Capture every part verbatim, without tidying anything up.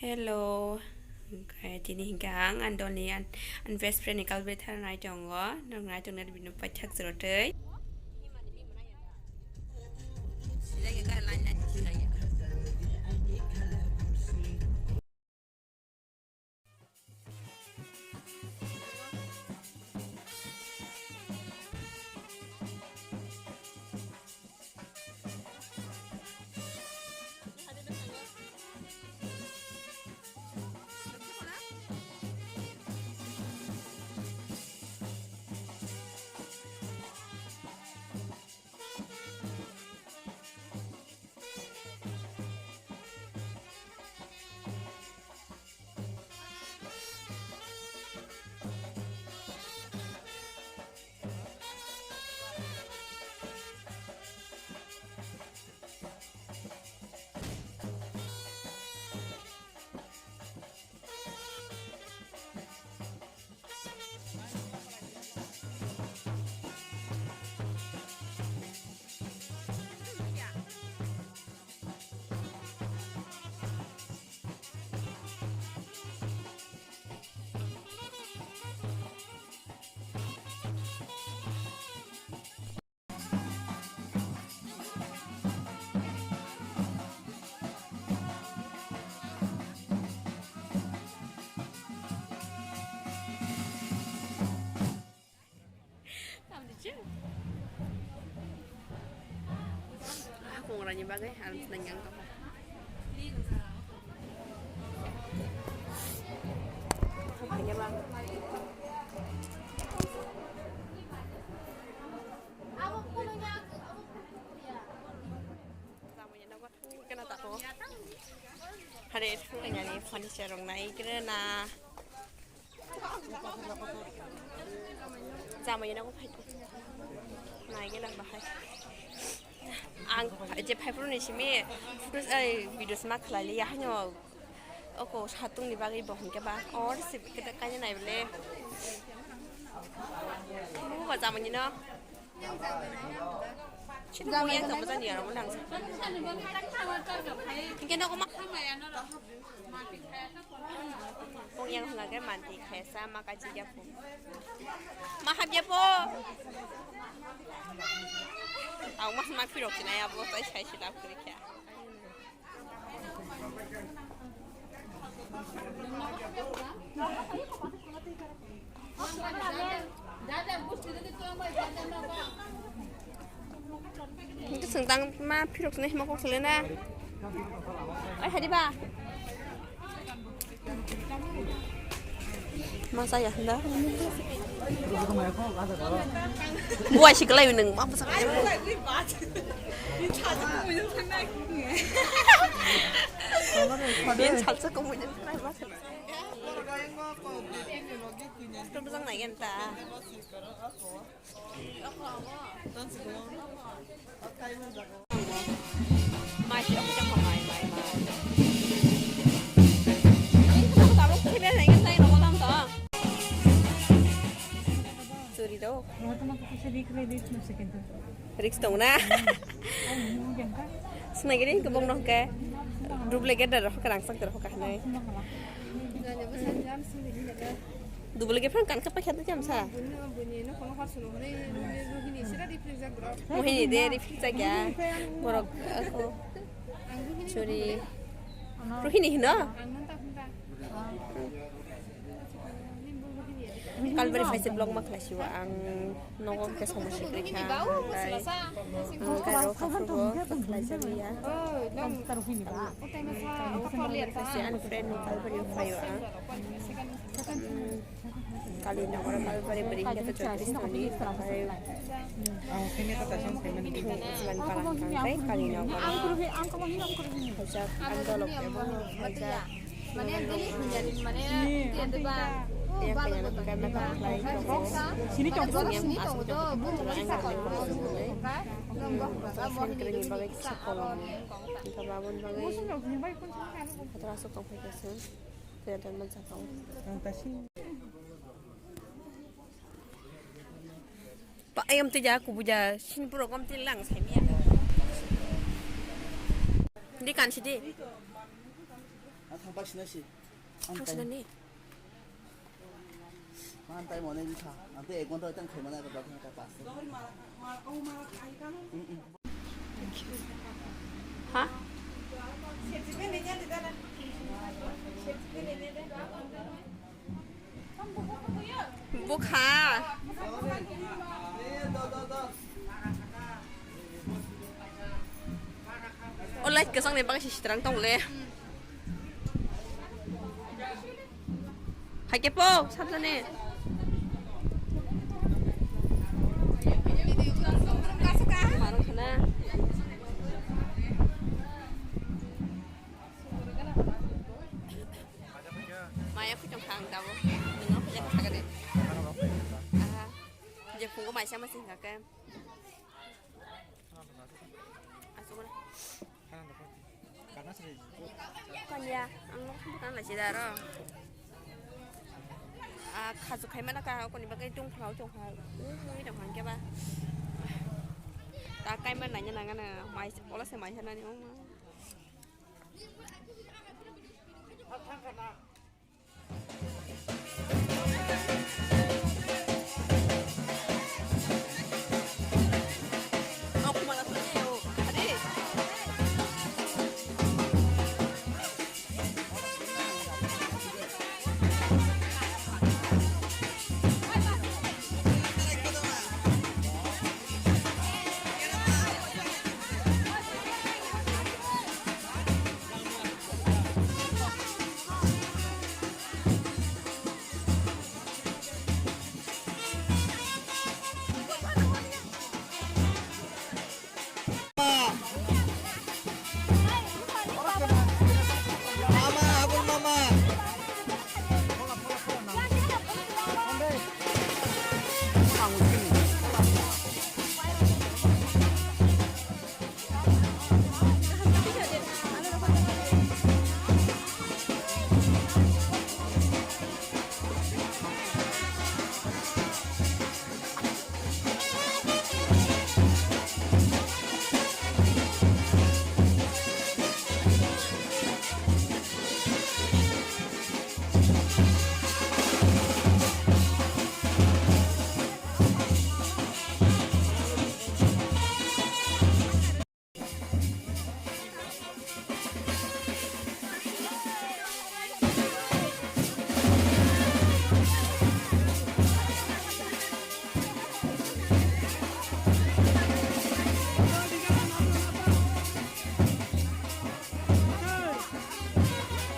Hello. Oke, tini hingke ang andoni an, an best friend ni kalbethar nai tongo. Nang nai tongna bini paithak chwrwtwi. Kongrani bagwi ang sinang yang tongkha. Hare thanglainani furniture rok nai kre na. Chamai na ko phai. Nai gela bahai. Ang je phai phuru ni simi photos ai videos ma khlai li ya hanyo. Oko satung ni bagwi bo hingke ba. Or si kita kanya nai bele. Bu ba chamai no. Sini mo yang sama tadi ya, mo nang. Hingke no ko ma. Kung yang hwnga khe manti khe sa ma kachi ya po. Ma hap ya po. Au ma ma phirok sina ya bo tai sai sila kuri khe. Hingke swng tang ma phirok sini hima kok sele na. Oi, hari ba. Masa ya, handa. Buai si kelai neng, ma masa. Bin salsa kamu yang kenai masa. Itu besang naik entah. Churi rok. Risk tong na. Sinagiri kebong no ke. Duplicate dah roh kerang sak roh kahne. Double ke phang kan kapa khata jam sa. Mohini de reflect jagya. Borok ako. Churi. Rohini hino. Kalbari phaise vlog ma khlai siwa ang. Nogo khe somo sikri kha, tei, um, garo khaphuru bo khlai chaliya. Ani friend ni kalbari o phaio ang. Um, kali nogoro kalbari bari khe to chwngkris thani, tei, um, Usman Parang thang tei kali nogoro. Hajak ang dolok ebo no, hajak. Mane, daily hunjani, mane, tiyan de ba. Yang kaya nak kaya nak kaya nak kaya nak. Sini tong. Yang asli tong tu, bu mungkin sa kau. Friend kering ni bagai sa kau. Kita babun bagai. Terasa kau pakai sen. Tiada dan macam kau. Pa ayam tu ja, kubu ja, sini pura kom tilang saya mian. Di kan sidi. Thang paisina si. Ang Thang tai. Sinani. Man tai mone ni kha. Ang te ek ghonta tang khai mana ka dok ka pas. Mm, mm. Ha? Bukha. O light kwchangni bagwi se sitrang tong le. Hai khe po, sabjani. Maro khana. Maya khuitong kha ang tabuk. Nungno khuya kha gari. Aha. Je phungo maisa masi hingka khe. Asukuna. Kanya, ang no bukan la sida ro. Ah, khasu khai mana ka koni bagai tong phao tong phao. U mui tong phang khe ba. Ta kai man nanya nangana mai ola se mai sanani ong ma.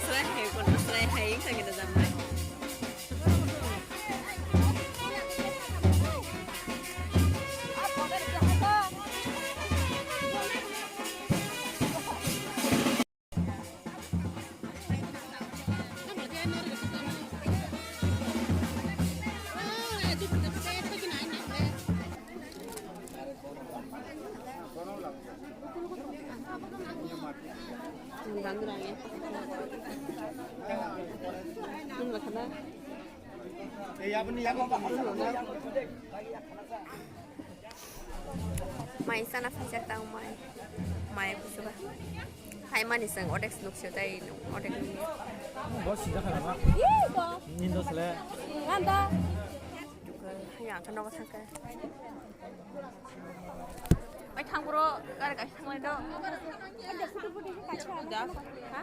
Srai hai kono, srai hai wngkha khe rwjaknai. Mai sana phaijak tang mai. Mai kusuga. Hai mani sang odek nuk sio tai nuk odek nuk. Bo sida khala ma. Nindo sele. Randa. Yang kena apa sangka. Oi thang bro, kar ka thang lai do. Ha?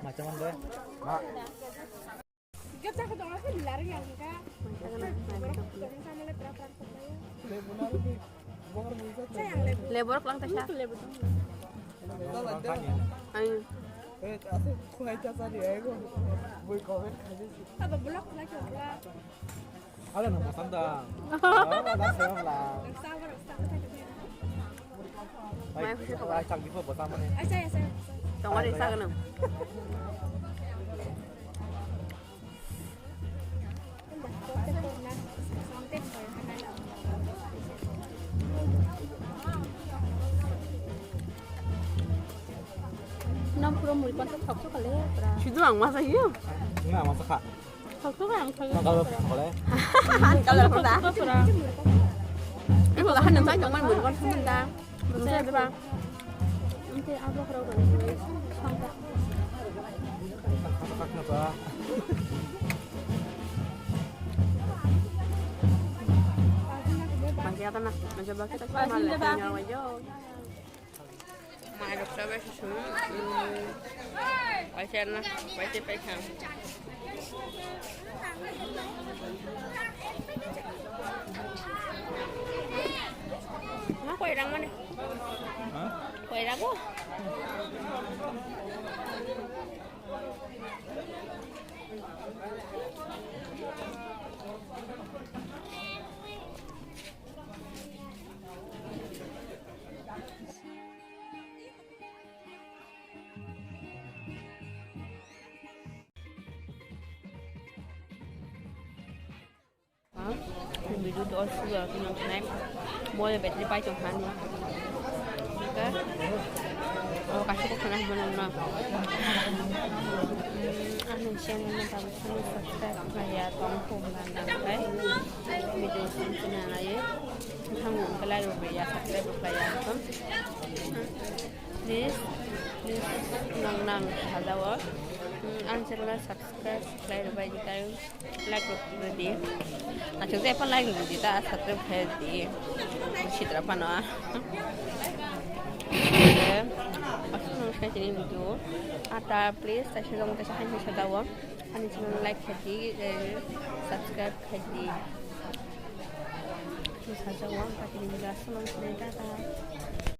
Macam mana? Lebu rok lang ta sa. Lebu tong. Ang. Ala na masam da. Ala na sayang la. Mai khusi khawai. Ai chak di ko bosam mane. Tongo de sa ganang. Nang pura muri pantok thok thok kale pura. Sidu ang masa iya. Nggak masa kak. Thok thok ang thok. Nggak kalau kale. Kalau pura. Ibu lahan nang tanya mana muri pantok nang. Bisa ya pura. Mairok sa bai se sung. Paisa na, paisa paisa. Ma koi rang mani? Ha? Koi rang ko? Video to all sugar to nang nai. Mole battery pai tong hani. Ka? Oh, kasi ko kana mo na. Ano channel na tawag subscribe kaya tong ko na nang kai. Video sung sung na ye. Thang mo kala ro ya subscribe kaya tong. Please, please, nang nang hadawa. Ang channel subscribe khlai rwbai di, tei like rok rwdi. Achuk tei phano like rwdi ta, subscribe khlai rwdi. Sitra phano. Aswk nang sai tini video. Ata please, taisa jong taisa hai hai sadawa. Ani channel like khlai di, eh, subscribe khlai di. Sajak o ang patini video aswk nang sinai, tata.